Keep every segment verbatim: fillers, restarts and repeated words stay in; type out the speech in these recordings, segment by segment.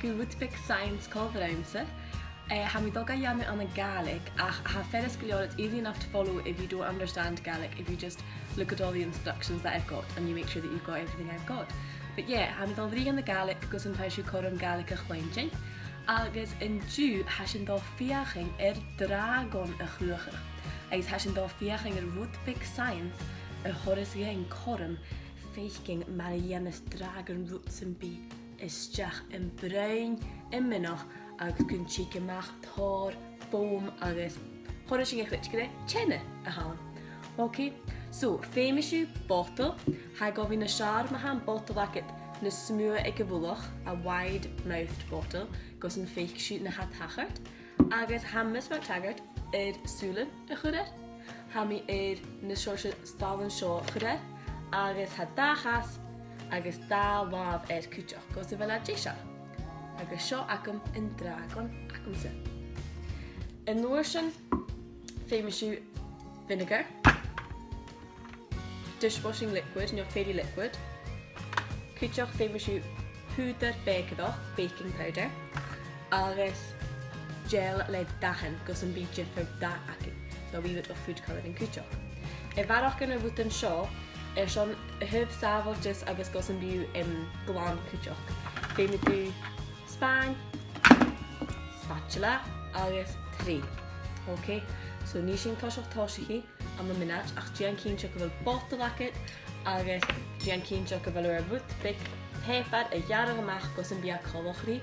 Gu rud beag science còmhla riumsa. Eh, tha mi a' dol ga dhèanamh ann an Gàidhlig, ach tha e furasta gu leòr, it's easy enough to follow if you don't understand Gaelic, if you just look at all the instructions that I've got and you make sure that you've got everything I've got. But yeah, tha mi a' dol a bhruidhinn ann an Gàidhlig gus am faigh sibh cothrom Gàidhlig a chluinntinn. Agus an-diugh, tha sinn a' dol a dh'fheuchainn air dràgon a chruthachadh. Agus tha sinn a' dol a dh'fheuchainn air rud beag science a thoireas dhuinn cothrom faicinn mar a dhèanas dràgon rud sam bith a-steach am broinn, am mionach, agus gun tig a-mach tòrr foam agus thoireas sinn a chreidsinn gur e teine a th' ann. Ok, so, feumaidh sibh botal. Tha e gu bhith nas fheàrr ma tha am botal agad nas motha aig a' mhullach, a wide-mouthed bottle, gus am faic sibh na tha a' tachairt. Agus tha Miss MacTaggart air sùilean a chur air. Tha mi air na seòrsa stalan seo a chur air, agus tha dà chas agus dà làmh air cuideachd, gus a bheil e deiseil. Agus seo agam an dràgon agamsa. An uair sin, feumaidh sibh vinegar, dishwashing liquid, no fairy liquid. Cuideachd feumaidh sibh pùdar bèicearachd, baking powder, agus gel le dathan gus am bi diofar dath againn. So a wee bit of food colouring cuideachd. A bharrachd air na rudan seo, airson a thaobh sàbhailteachd agus gus am bi thu, em, glan cuideachd, feumaidh tu spàin, spatula agus treidhe. Ok? So nì sinn toiseach tòiseachaidh ann am mionaid, ach dèan cinnteach gu bheil botal agad, agus dèan cinnteach gu bheil thu air rud beag pàipear a ghearradh a-mach gus am bi e coltach ri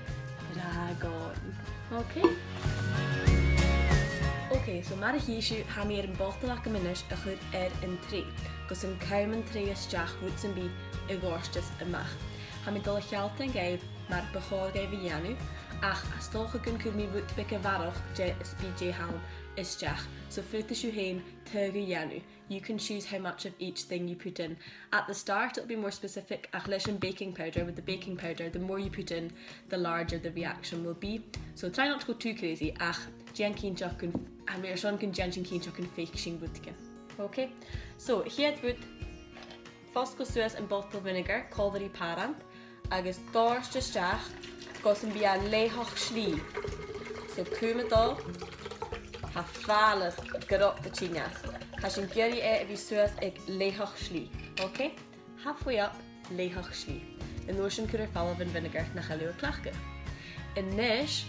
dràgon. Ok? Ok, so mar a chì sibh, tha mi air am botal agam a-nis a chur air an treidhe, gus an cum an treidhe a-steach rud sam bith a dhòirteas a-mach. Tha mi a' dol a shealltainn dhuibh mar bu chòir dhuibh a dhèanamh, ach 's dòcha gun cuir mi rud beag a bharrachd de spìdeadh a th' ann a-steach, so faodaidh sibh fhèin taghadh a dhèanamh. You can choose how much of each thing you put in. At the start, it'll be more specific, ach leis an baking powder, with the baking powder, the more you put in, the larger the reaction will be. So try not to go too crazy, ach dèan cinnteach gun, tha mi airson gun dèan sinn cinnteach gun faic sinn rudeigin. Ok? So, a' chiad rud, fosgail suas am botal vinegar, còmhla ri pàrant, agus dòirt a-steach gus am bi e laghach slighe. So, cùm a' dol, tha fàileadh grod a' tighinn às. Tha sinn ag iarraidh e a bhith suas aig laghach slighe. Ok? Halfway up, laghach slighe. An uair sin cuir air falbh am vinegar nach eil thu a' cleachdadh. A-nis,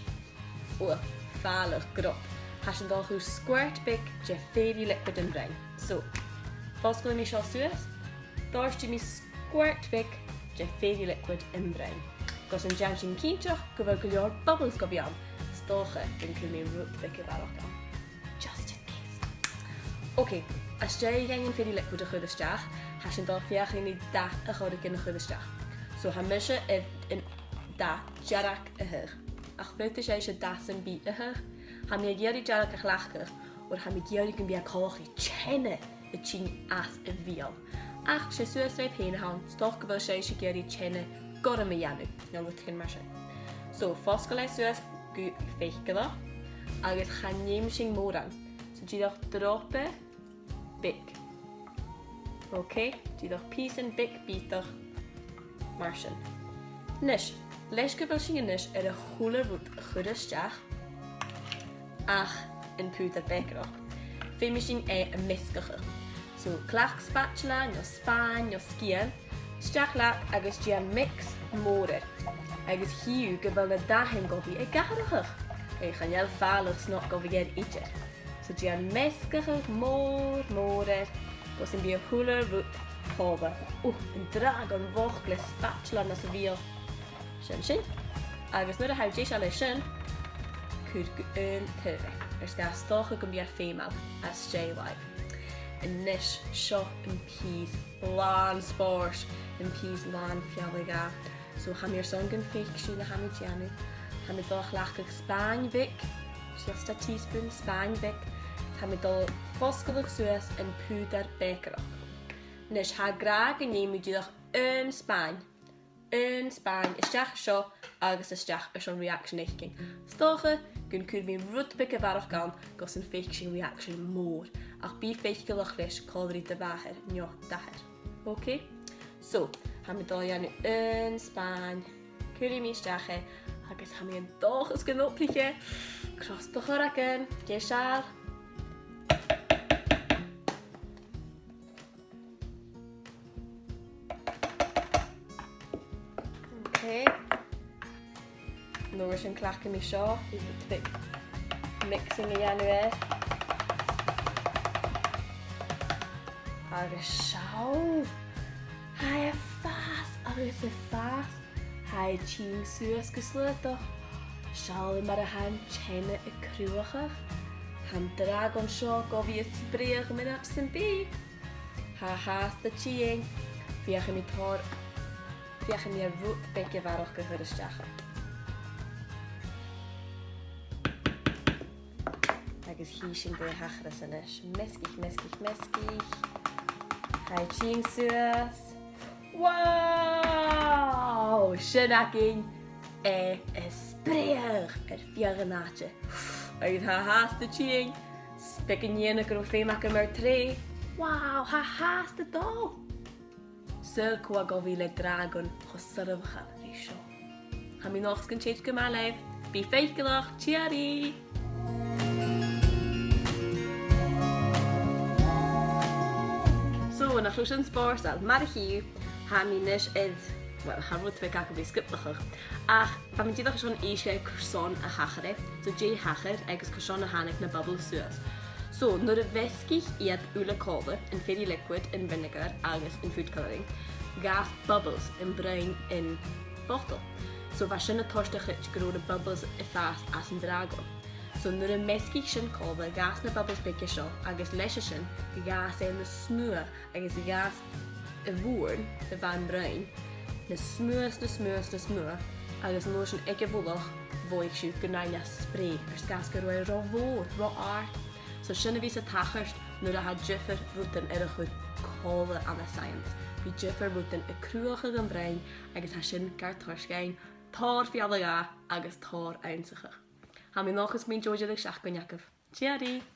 ò, fàileadh grod. Tha sinn a' dol a chur squirt beag de fairy liquid am broinn. So, fosglaidh mi seo suas, dòirtidh mi squirt bheag de fairy liquid am broinn. Gus an dèan sinn cinnteach gu bheil gu leòr bubbles gu bhith ann, 's dòcha gun cuir mi rud beag a bharrachd ann. Just in case. Ok, às dèidh dhuinn an fairy liquid a chur a-steach, tha sinn a' dol a dh'fheuchainn ri dath air choreigin a chur a-steach. So, tha mise air an dath dearg a thaghadh. Ach faodaidh sibhse dath sam bith a thaghadh. Tha mi ag iarraidh dearg a chleachdadh, oir tha mi ag iarraidh gum bi e coltach ri teine a' tighinn às a' bheul. Ach 's e suas ribh fhèin a th' ann, 's dòcha gu bheil sibhse ag iarraidh teine gorm a dhèanamh, no rudeigin mar sin. So, fosgail e suas gu faiceallach, agus chan fheum sinn mòran. So, dìreach dropa beag. Ok, dìreach pìosan beag bìodach mar sin. A-nis, leis gu bheil sinn a-nis air a h-uile rud a chur a-steach ach am pùdar bèicearachd, feumaidh sinn e a mheasgachadh. So, cleachd spatula, no spàin, no sgian, a-steach leat agus dèan mix mòr air. Agus chì thu gu bheil na dathan gu bhith ag atharrachadh. Eh, chan eil fàileadh snog gu bhith air idir. So dèan measgachadh mòr, mòr air, gus am bi a h-uile rud còmhla. Ò, an dràgon bhochd le spatula anns a' bheul. Sin sin. Agus nuair a tha thu deiseil leis sin, cuir gu aon taobh e, air sgàth 's dòcha gum bi e feumail às dèidh làimh. A-nis, seo am pìos làn spòrs, am pìos làn fealla-dhà. So tha mi airson gum faic sibh na tha mi a' dèanamh. Tha mi a' dol a chleachdadh spàin bheag, just a teaspoon, spàin bheag. Tha mi a' dol a fosgladh suas am pùdar bèicearachd. A-nis, tha e ag ràdh gun dèan mi dìreach aon spàin, aon spàin, a-steach seo agus a-steach airson reaction fhaicinn. 'S dòcha gun cuir mi rud beag a bharrachd ann gus am faic sinn reaction mòr, ach bi faiceallach leis còmhla ri do mhàthair no d' athair. Ok? So, tha mi a' dol a dhèanamh aon spàin, cuiridh mi a-steach e, tha e Agus tha mi an dòchas gun obraich e. Crosta do chorragan. Deiseil. Ok. An uair sin cleachdaidh mi seo, bidh mi a' mixing a dhèanamh air. Agus seall! Tha e a' fàs agus a' fàs. Tha e a' tighinn suas gu slaodach. Seall mar a tha an teine a' cruthachadh. Tha an dràgon seo gu bhith a' spreadhadh mionaid sam bith. Tha e fhathast a' tighinn. Feuchaidh mi tòrr, feuchaidh mi air rud beag a bharrachd a chur a-steach. Agus chì sinn dè thachras a-nis. Measgaich, measgaich, measgaich. Tha e a' tighinn suas. Wow! Sin againn e a' spreadhadh air feadh an àite. Agus tha e fhathast a' tighinn. 'S beag an iongnadh gun robh feum agam air tro. Wow, tha e fhathast a' dol. Saoil cò aig a bheil an dràgon cho soirbheachail ri seo. Tha mi an dòchas gun tèid gu math leibh. Bi faiceallach, tìoraidh! So, nach robh sin spòrsail, mar a chì thu, tha mi a-nis air, well, tha rud beag agam ri sgioblachadh. Ach bha mi dìreach airson innse carson a thachair e, so dè thachair agus carson a thàinig na bubbles suas. So, nuair a mheasgaich iad uile còmhla, an fairy liquid, an vinegar agus an food colouring, dh'fhàs bubbles am broinn an botal. So bha sin a' toirt a chreids gun robh na bubbles a' fàs às an dràgon. So nuair a mheasgaich sin còmhla, dh'fhàs na bubbles beaga seo, agus leis a sin, dh'fhàs e nas motha agus dh'fhàs a' bhùrn a bha am broinn nas motha, nas motha, nas motha, agus an uair sin aig a' mhullach, mhothaich sibh gun robh e a' spreadhadh, air sgàth 's gun robh e ro mhòr, ro àrd. So sin a bhios a' tachairt nuair a tha diofar rudan air a chur còmhla ann an science. Bidh diofar rudan a' cruthachadh am broinn agus tha sin gar toirt dhuinn tòrr fealla-dhà agus tòrr ionnsachadh. Tha mi an dòchas gum bi an t-seachdain agaibh. Tìoraidh!